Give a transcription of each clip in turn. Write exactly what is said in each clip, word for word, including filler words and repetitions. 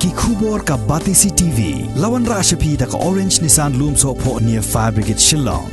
Ki khubor ka Batesi T V. La wanrah sha phi da ka Orange Nissan Lumsohphoh near Fire Brigade Shillong.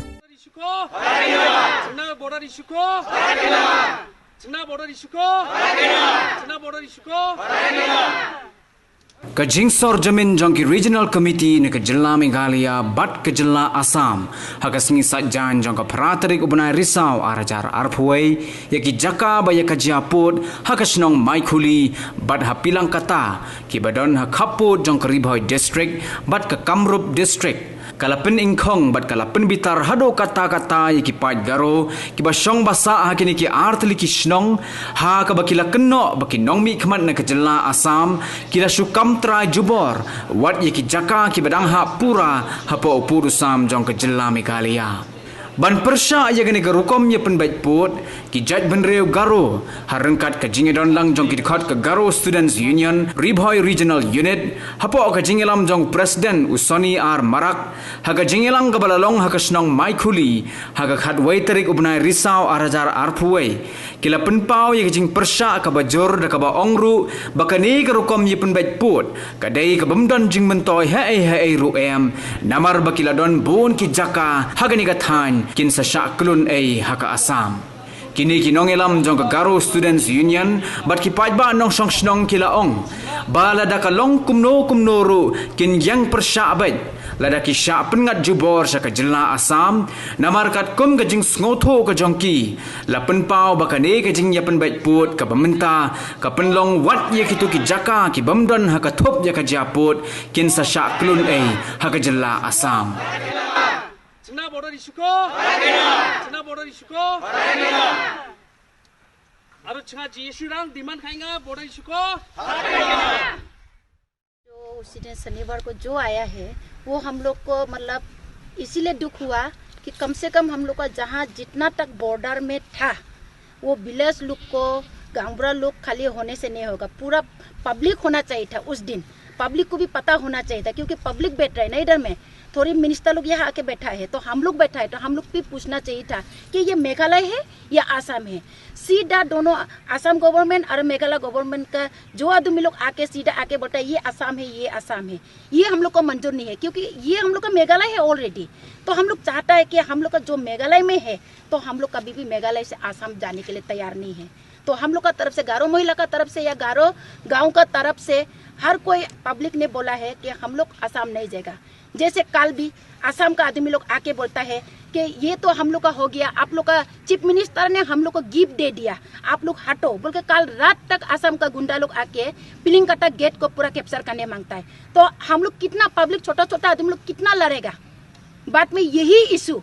Ka jingsor jamin jong ki Regional Committee na ka jylla Meghalaya bad ka jylla Assam ha ka sngi Saitjaiñ jong ka phra tarik u bnai Risaw ar hajar arphew wei ïa ki jaka ba ïa ka jia pud ha ka shnong Maikhuli bad ha Pilangkata kiba don ha khappud jong ka Ri Bhoi District bad ka Kamrup District. Ka la pyningkhong bad ka la pynbitar haduh katta katta ïa ki paid Garo kiba shong ba sah ha kine ki artylli ki shnong ha kaba ki la kynnoh ba ki nongmihkhmat na ka jylla Assam ki la shu kam trai jubor wat ïa ki jaka kiba dang hap pura hapoh u pud u sam jong ka jylla Meghalaya. Ban pyrshah ïa kane ka rukom ïa pynbeit pud, ki jaitbynriew Garo ha ryngkat ka jingïadon lang jong ki dkhot ka Garo Students Union Ri Bhoi Regional Unit hapoh ka jingïalam jong President u Sony R Marak ha ka jingïalang kaba la long ha ka shnong Maikhuli ha ka khatwei tarik u bnai Risaw ar hajar arphew wei. Ki la pynpaw ïa ka jingpyrshah kaba jur da kaba ong ruh ba kane ka rukom ïa pynbeit pud ka dei ka bym don jingmyntoi haei haei ruh em, namar ba ki la don bun ki jaka ha kane ka thaiñ kin sa shah kyllon ei ha ka Assam. Kine ki nongïalam jong ka Garo Students Union bad ki paidbah nongshong shnong ki la ong ba lada ka long kumno kumno ruh kin ïeng pyrshah beit lada ki shah pynngat jubor sha ka jylla Assam, namar katkum ka jingsngewthuh ka jong ki la pynpaw ba kane ka jingïapynbeit pud kaba mynta ka pynlong wat ïa kito ki jaka ki bym don ha ka thup ïa ka jia pud kin sa shah kyllon ei ha ka jylla Assam. Chingna border issue ko. Chingna border issue ko. Aro chingna G S T rang demand khai nga border issue ko. जो उसी दिन शनिवार को जो आया है, वो हम लोग को मतलब इसीलिए दुख हुआ कि कम से कम हम लोग का जहाँ जितना तक बॉर्डर में था, वो विलेज लोग को, गांवबुढ़ा लोग खाली होने से नहीं होगा, पूरा पब्लिक होना चाहिए था उस दिन। पब्लिक को भी पता होना चाहिए था, क्योंकि पब्लिक बैठ रहा है ना इधर में, थोड़ी मिनिस्टर लोग यहाँ आके बैठा है, तो हम लोग बैठा है, तो हम लोग भी पूछना चाहिए था कि ये मेघालय है या आसाम है। सीधा दोनों आसाम गवर्नमेंट और मेघालय गवर्नमेंट का जो आदमी लोग आके सीधा आके बोलता है ये आसाम है, ये आसाम है, ये हम लोग को मंजूर नहीं है, क्योंकि ये हम लोग का मेघालय है ऑलरेडी। तो हम लोग चाहता है कि हम लोग का जो मेघालय में है, तो हम लोग कभी भी मेघालय से आसाम जाने के लिए तैयार नहीं है। तो हम लोग का तरफ से, गारो महिला का तरफ से या गारो गांव का तरफ से हर कोई पब्लिक ने बोला है कि हम लोग आसाम नहीं जाएगा। जैसे कल भी आसाम का आदमी लोग आके बोलता है कि ये तो हम लोग का हो गया, आप लोग का चीफ मिनिस्टर ने हम लोग को गिफ्ट दे दिया, आप लोग हटो बोल के कल रात तक आसाम का गुंडा लोग आके पिलिंगकटा गेट को पूरा कैप्चर करने मांगता है। तो हम लोग कितना पब्लिक, छोटा छोटा आदमी लोग कितना लड़ेगा? बाद में यही इशू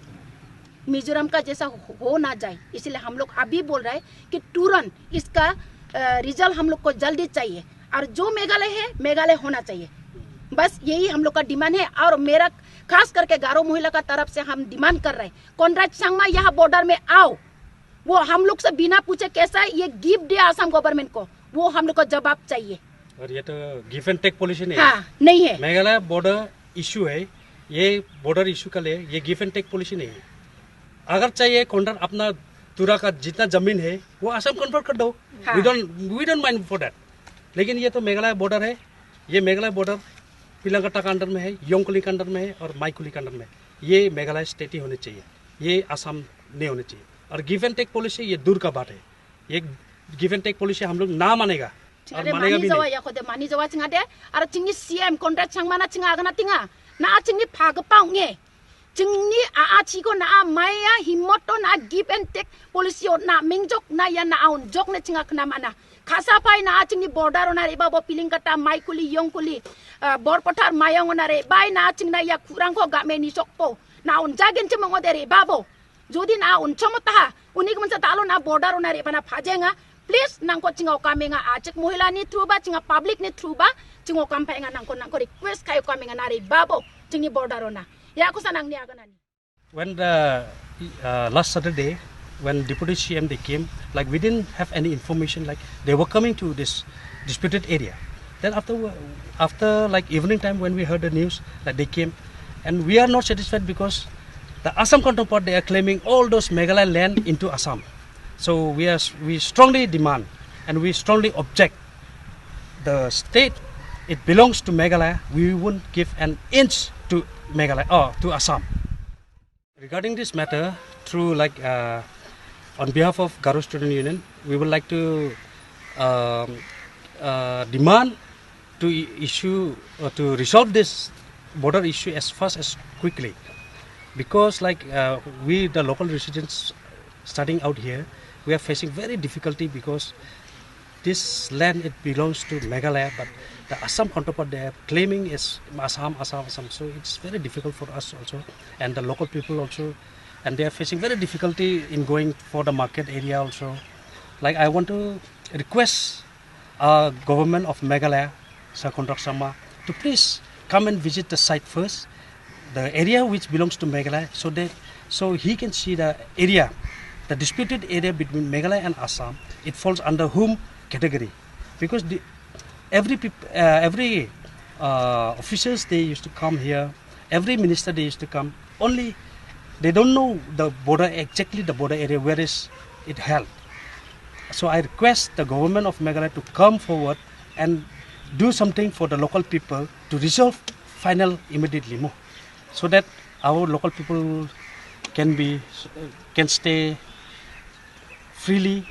मिजोरम का जैसा हो ना जाए, इसलिए हम लोग अभी बोल रहे हैं कि तुरंत इसका रिजल्ट हम लोग को जल्दी चाहिए, और जो मेघालय है, मेघालय होना चाहिए। बस यही हम लोग का डिमांड है। और मेरा खास करके गारो महिला का तरफ से हम डिमांड कर रहे हैं, कॉनराड संगमा यहाँ बॉर्डर में आओ, वो हम लोग से बिना पूछे कैसा ये गिफ्ट दिया आसाम गवर्नमेंट को, वो हम लोग को जवाब चाहिए। और ये तो गिव एंड टेक पॉलिसी नहीं है। हाँ, नहीं है। मेघालय बॉर्डर इशू है, ये बॉर्डर इशू के लिए ये गिव एंड टेक पॉलिसी नहीं है। अगर चाहिए कॉन्ट्रैक्ट अपना तुरा का जितना जमीन है वो आसाम कन्वर्ट कर दो। हाँ। We don't, we don't mind for that। लेकिन ये तो मेघालय बॉर्डर है, ये मेघालय बॉर्डर पिलंगटा का अंडर में है, योंगकुली का अंडर में है और माईकुली का अंडर में है। ये मेघालय स्टेट ही होने चाहिए, ये आसाम नहीं होने चाहिए। और गिव एंड टेक पॉलिसी ये दूर का बात है। ये गिव एंड टेक पॉलिसी हम लोग ना मानेगा और मानेगा भी नहीं। Mani jawa ya khode mani jawa chingade. Aro chingni C M Conrad Sangma na chinga agana tinga na chingni phagpang nge. Chingni a a chiko na a maya himoto na give and take policy o na mingjok na ya na aun jok na chinga kna mana. Khasa pai na a chingni border o na reba bo piling kata maikuli yongkuli, ah, borpothar mayong o na reba na chingna ya kurang ko ga me ni sok po. Na un jagin chimong o de reba bo. Jodi na un chomo taha, unik mensa talo na border o na reba na phajenga. Please nangko chinga o kamenga a chik muhila ni through ba, chinga public ni through ba, chinga o kamphainga nangko nangko request kai o kamenga na reba bo. Chingni border o na. Ya ko sanang ni agana ni. When the, uh, last Saturday, when Deputy C M they came, like, we didn't have any information, like, they were coming to this disputed area. Then after, after, like, evening time when we heard the news that they came, and we are not satisfied because the Assam counterpart, they are claiming all those Meghalaya land into Assam. So we are, we strongly demand and we strongly object the state It belongs to Meghalaya. We won't give an inch to Meghalaya or to Assam. Regarding this matter, through like uh, on behalf of Garo Student Union, we would like to um, uh, demand to i- issue or to resolve this border issue as fast as quickly, because like uh, we the local residents starting out here, we are facing very difficulty because this land it belongs to Meghalaya, but the Assam counterpart they are claiming is Assam, Assam, Assam. So it's very difficult for us also and the local people also, and they are facing very difficulty in going for the market area also. Like I want to request uh, government of Meghalaya, Sir Conrad Sangma, to please come and visit the site first, the area which belongs to Meghalaya, so that so he can see the area, the disputed area between Meghalaya and Assam. It falls under whom category? Because the, every peop- uh, every uh, officers they used to come here. Every minister they used to come. Only they don't know the border exactly the border area where is it held. So I request the government of Meghalaya to come forward and do something for the local people to resolve final immediately mo, so that our local people can be can stay freely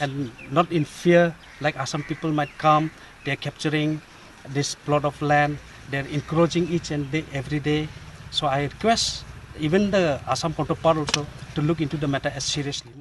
and not in fear like Assam people might come. They are capturing this plot of land. They are encroaching each and day, every day. So I request even the Assam counterpart also to look into the matter as seriously.